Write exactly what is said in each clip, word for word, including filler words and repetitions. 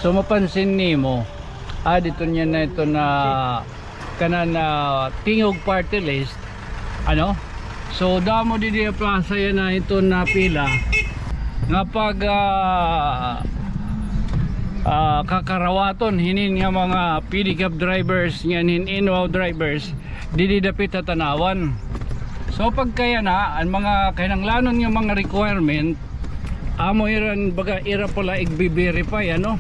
So, mapansin nimo, ah, dito niya na ito na kanan, ah, Tingog Party List, ano? So, damo didi plaza yana ito na pila nga pag, ah, ah, kakarawaton hinin nga mga pedicab drivers, ngan hin Inwaw drivers, didi dapit ha Tanauan. So, pagkayana, an mga kinahanglanon nga mga requirement, amo ira, baga, ira pala igbe-verify, ano?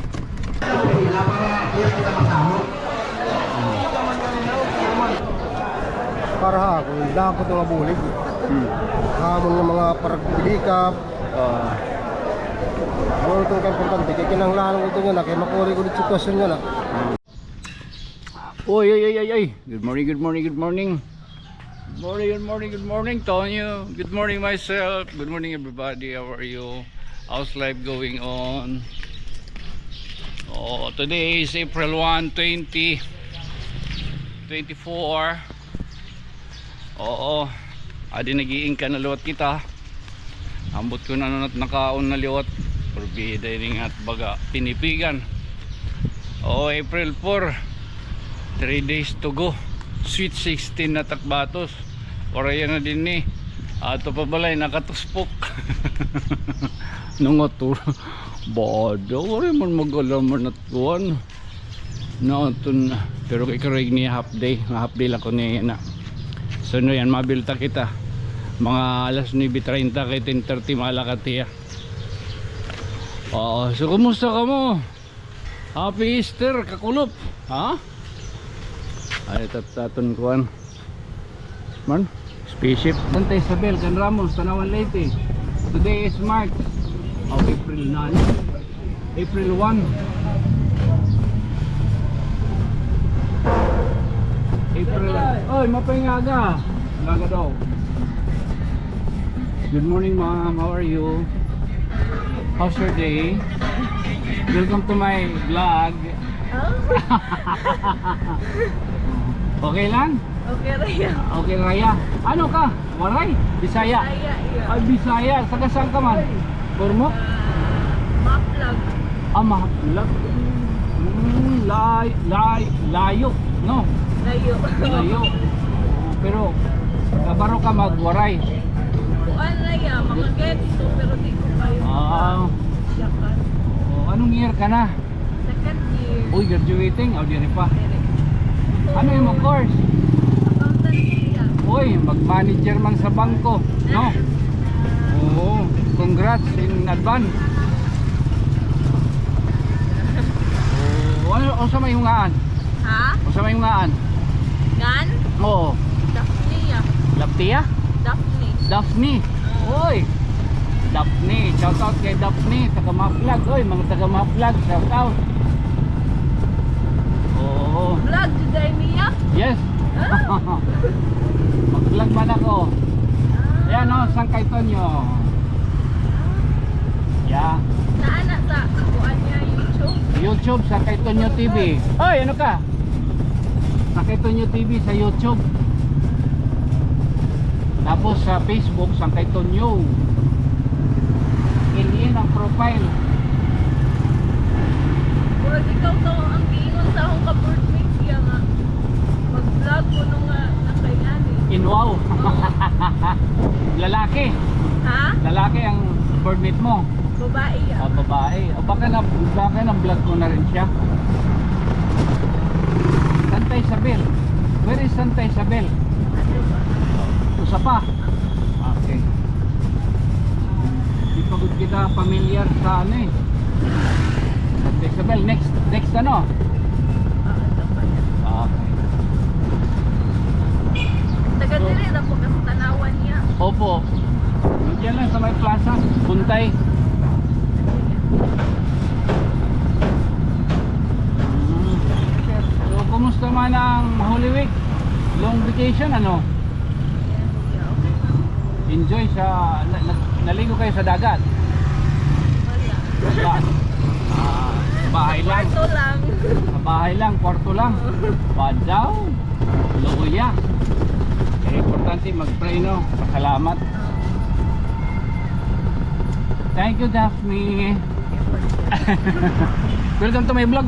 Para ha akon, dako ito nga bulig. Hmm. Hamon nga mga parapedicab. Ah. Ano ito ka importante? Kay kinahanglan ko ito nga na, kay makuri ko dito sitwasyon nga na. Oy, oy, oy, oy, oy. Good morning, good morning, good morning. Good morning, good morning, good morning, Tonyo. Good morning, myself. Good morning, everybody. How are you? How's life going on? Oh, today is April one, twenty twenty-four. Oo. Adi nag-iingka na liwat kita. Ambot kon ano na it nakaon na liwat. Porbida ini nga it baga tinipigan. Oo, April four. Three days to go. Sweet sixteen na it ak batos. Waray na dinhi. Ato pa balay, nakatuspok. Nangatur-, bada, waray man mag-alarm na kuan. No, tun-, pero ikarig niya half day, nga half day la ko niya na. So, no, yan, mabilta kita. Mga alas nuebe treinta kay ten thirty, malakat hiya. Oo, so, kumusta kamo? Happy Easter, kakulop. Ha? Ay, tat-, aton kuan. Man, spaceship. Santa Isabel, Can Ramos, Tanauan, Leyte. Today is March. Oh, April na. April one. April. Oy, maupay nga aga. Aga daw. Good morning, ma'am. How are you? How's your day? Welcome to my vlog. Oh. Okay lang? Okay, Raya. Okay, Raya. Ano ka? Waray? Bisaya? Bisaya, iya. Ay, Bisaya. Taga saan ka man? Ormoc? Ah, Maplag. Ah, Maplag. Hmm, lay-, lay-, layo, no? Layo. Layo. Pero, kabaro ka mag-Waray? Kuan, Raya, mga gets ko, pero di ko kayo. Ah. Yakan. Oh, anong year ka na? Second year. Uy, graduating? O, diri pa. Diri. Ano imo course? Accountancy, ah. Uy, mag-manager man sa bangko, no? Oo, congrats in advance. Oo, ano, unsa may hungaan? Ha? Unsa may hungaan? Ngan? Oo. Daphne, ah. Laptia? Daphne. Daphne. Oy. Daphne, shout out kay Daphne, taga Maplag. Oy, mga taga Maplag, shout out. Oo. Vlog jud ay niya? Yes. Ah. Mag-vlog man ako. Ah. Ayan, oh, Sangkay Tonyo. Yeah. Naa na sa kuan niya, YouTube. YouTube, Sangkay Tonyo T V. Oy, ano ka? Sangkay Tonyo T V sa YouTube. Tapos sa Facebook, Sangkay Tonyo. Fill in ang profile. Murag ikaw to ang giingon sa akong ka-boardmate niya nga mag-vlog kuno nga nakay-ani. Inwaw. Oo. Lalaki. Ha? Lalaki ang boardmate mo. Babae, ah. Ah, babae. O, baka na, baka na-vlog ko na rin siya. Santa Isabel. Where is Santa Isabel? Usa pa. Okay. Di pa gud kita familiar sa ano eh. Santa Isabel. Next, next ano? Ah, ito pa yan. Okay. Taga diri na po kasi Tanauan niya. Opo. Diyan lang sa may plaza, Buntay. So, kumusta man ang Holy Week? Long vacation, ano? Enjoy sa, na, na, naligo kayo sa dagat? Wala. Wala. Ah, sa bahay lang. Kwarto lang. Sa bahay lang, kwarto lang. Badaw. Luya. Eh, importante mag-pray, no? Pasalamat. Thank you, Daphne. Welcome to my vlog.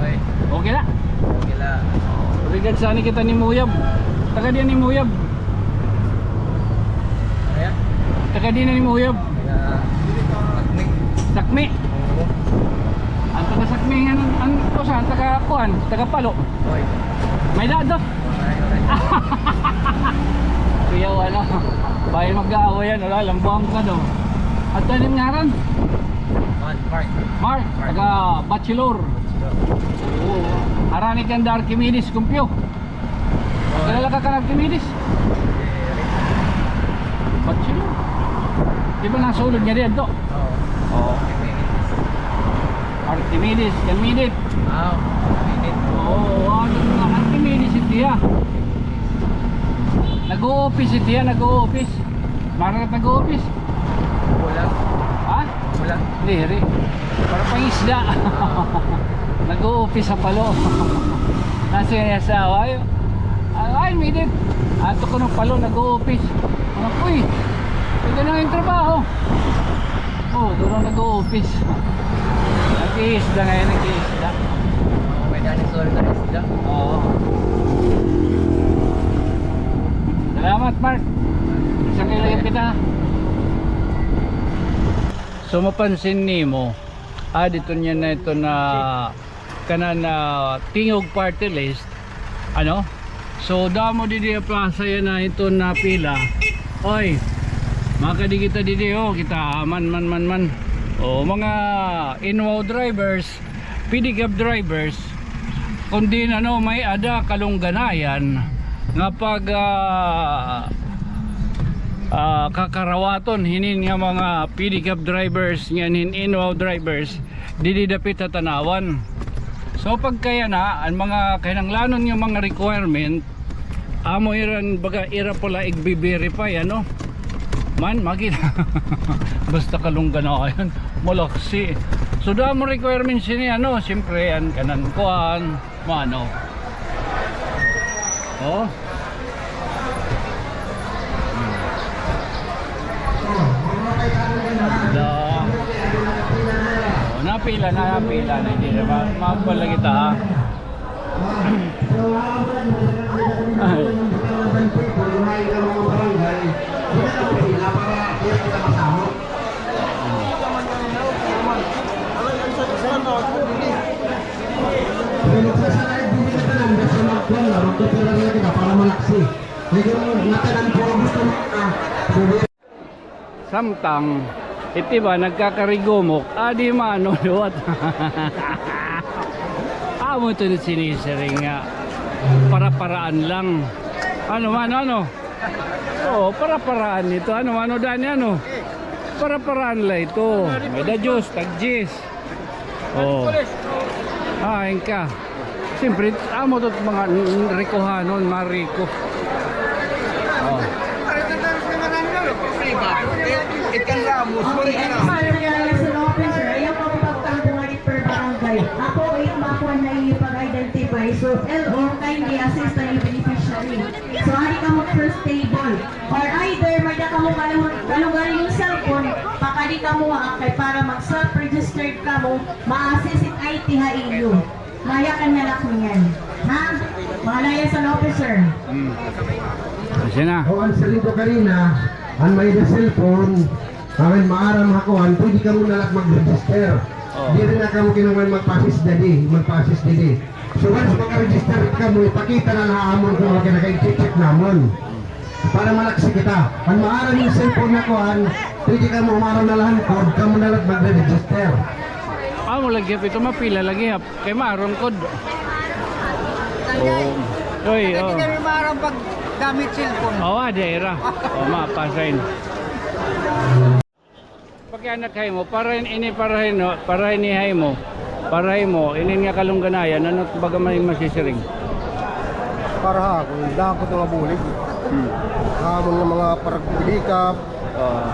Oy. Okay na? Okay na. Regards sa ani kita ni Muyab. Taga diin ni Muyab? Ano yan? Taga diin ni Muyab? Taga Sakmi. Sakmi? Oo. An taga Sakmi, an, an, kuan, taga kuan, taga Palo. Oy. May dado. Kuya, wala. Bahay mag-aaway yan, wala, lambuang ka, no? At ano yung ngaran? Mark, Mark. Mark, Mark. Taga Bachelor. Bachelor. Oo. Harani kan Archimedes, kumpyo. Oo. Kilala ka kan Archimedes? Eh, Bachelor. Di ba nasulod nga diyan to? Oo. Oo. Archimedes, kan Midit. Ah, Archimedes. Oo, ano nga, Archimedes ito, ya. Nag-o-office ito, ya, nag-o-office. Mara nag-o-office. Wala. Ha? Wala. Diri. Para pangisda. Nag-o-office sa Palo. Nasa yung asawa, ay, ay, Midit. Ato ko ng Palo, nag-o-office. Ano po eh? Pwede na yung trabaho. Oh, doon nag-o-office. Nag-iisda ngayon, nag-iisda. Oo, may dinosaur na isda. Oo. Salamat, Mark. Isang kilo yung pita. So, mapansin nimo, ah, dito niya na ito na kanan, ah, Tingog Party List, ano? So, damo didi ha plaza yana ito na pila. Oy, makadi kita didi, oh, kita, ah, man, man, man, man. Oh, mga Inwow drivers, pedicab drivers, kundi ano, may-ada kalungganayan nga pag, ah, ah, kakarawaton hinin nga mga pedicab drivers, ngan hin Inwow drivers, didi dapit ha tan-awan. So, pagkayana, an mga kinahanglanon nga mga requirement, amo iran, baga, ira pala igbe-verify, ano? Man, makita. Basta kalungganayan, malaksi. So, damo requirements ini, ano, siyempre, an kanan kuan, mano. Oh. Da. Oh, napila na, napila na. Hindi na ma-, makuha lagi ta, ha? Ay. Samtang, iti ba, nagkakarigumok, adi mano liwat. Amo ito na sinisiring nga para-paraan lang. Ano, ano, ano? Oo, para-paraan ito. Ano, ano, Dani, ano? Para-paraan la ito. May da juice, tag-juice. Oh. Ah, hain ka. Siyempre, amo ito mga n-, n-, rikohanon, mariko. Oh. Ikan Ramos, okay, ay, para sa officer, ayaw ka magpagtampo nga per barangay. Ako, ayaw makuha na iyo pag-identify. So, L O, kindly assist the beneficiary. So, adi kamo first table. Or either, may da kamo kalung-, kalungganayan nga cellphone, pakadi kamo nga kay para mag-self-registered kamo, ma-assist it I T ha inyo. Mayakan nga anak niyan. Ha? Mga liaison officer. Hmm. Kasi na. O, an salido kanina, an may-ada cellphone, Amin, maaram ha kuan, pwede kamo na la mag-register. Oh. Diri na kamo kinahanglan magpa-assist didi, magpa-assist didi. So, once maka-register kamo, ipakita na la ha amon kung ano, naka-check namon. Para malaksi kita. An maaram nga cellphone na kuan, pwede kamo maaram na la han code, kamo na la magre-register. Amo lagi, ito mapila lagi, ha. Kay maaram kod. Oh. Oy, oh. Pwede kami maaram pag gamit cellphone. Oh, adi ira. Oh, mapasign. Pagka anak ha imo, para ini, para ha imo, para ini ha imo. Para ha imo, inin nga kalungganayan, ano baga may masisiring? Para ha akon, dako ito nga bulig. Hmm. Amon nga mga paragpidikap, Oo.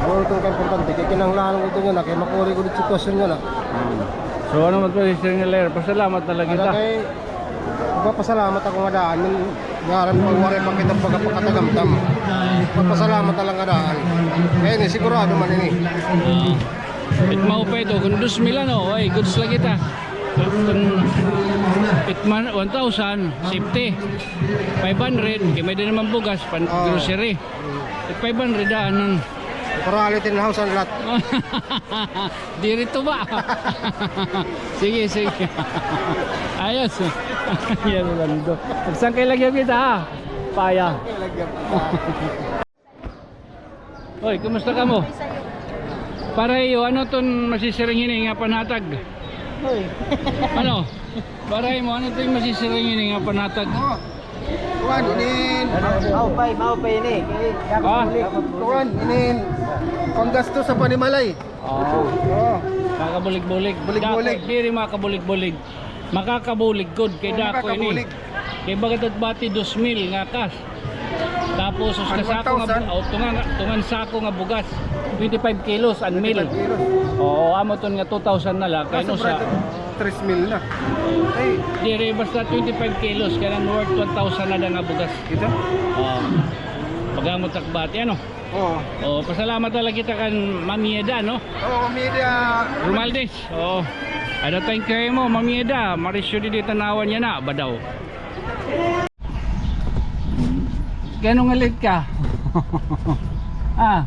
Ano ito ka importante? Kay kinahanglan ko ito niya na, kay makuri ko dito sitwasyon niya na. Hmm. So, ano man ito, Mister Ngiler? Pasalamat na la kita. Kay, magpapasalamat ako nga daan. Ngaran mo, waray pa kita pagkapagkatagamtam. Magpapasalamat na la nga daan. Kay ini, sigurado man ini. Oo. It maupay ito, kun dos mil ano, ay, goods la kita. Kun it man, one thousand, safety. Five hundred, kay may-ada naman bugas, pan grocery. It five hundred, ah, anong Para ulit in house and lot. Diri ito ba? Sige, sige. Ayos. Yan, Rolando. Nagsangkay la gihap kita, ha? Paya. Oy, kumusta kamo? Para iyo, ano iton masisiring hini nga panhatag? Hoy. Ano? Para imo, ano iton masisiring hini nga panhatag? Oh. Kuan, inin. Maupay, maupay ini. Ha? Kuan, inin. Panggasto sa panimalay. Oo. Oo. Makabulig-bulig. Bulig-bulig. Dako, diri makabulig-bulig. Makakabulig gud kay dako ini. Makakabulig. Kay baga it bati, dos mil nga cash. Tapos, usa ka sako nga bu-, oh, tunga, tunga nga sako nga bugas. Twenty-five kilos an meal. Twenty-five kilos. Oo, amo iton nga two thousand na la. Kay ano sa tres mil na. Ay. Diri, basta twenty-five kilos, kay an worth one thousand na la nga bugas. Ito? Oo. Pag-amo it ak bati, ano? Oo. Oh, pasalamat na la kita kan Ma'am Yeda, no? Oo, Ma'am Yeda. Romualdez. Oo. Ada, thank you ha imo, Ma'am Yeda. Marisyo didi tan-awa niyan na, Badaw. Kay ano nga late ka? Ah.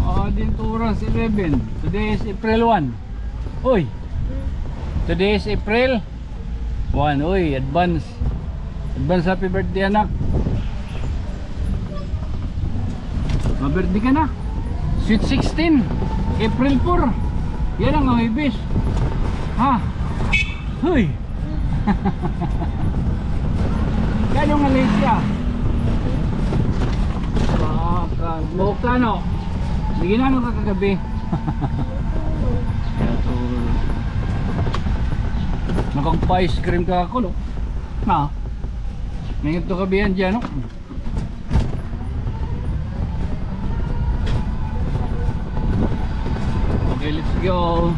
Oh, dinhi it oras, eleven. Today is April one. Uy. Today is April one. Uy, advance. Advance happy birthday, anak. Ma-birthday ka na. Sweet sixteen. April four. Yana nga Huwebes. Ha? Hoy. Kay ano nga late ka? Baka, buhok ka, no? Sige na, ano ka kagabi? Nakagpa-ice cream ka ako, no? Ha? May ito kabihan dyan, no? Okay, let's go.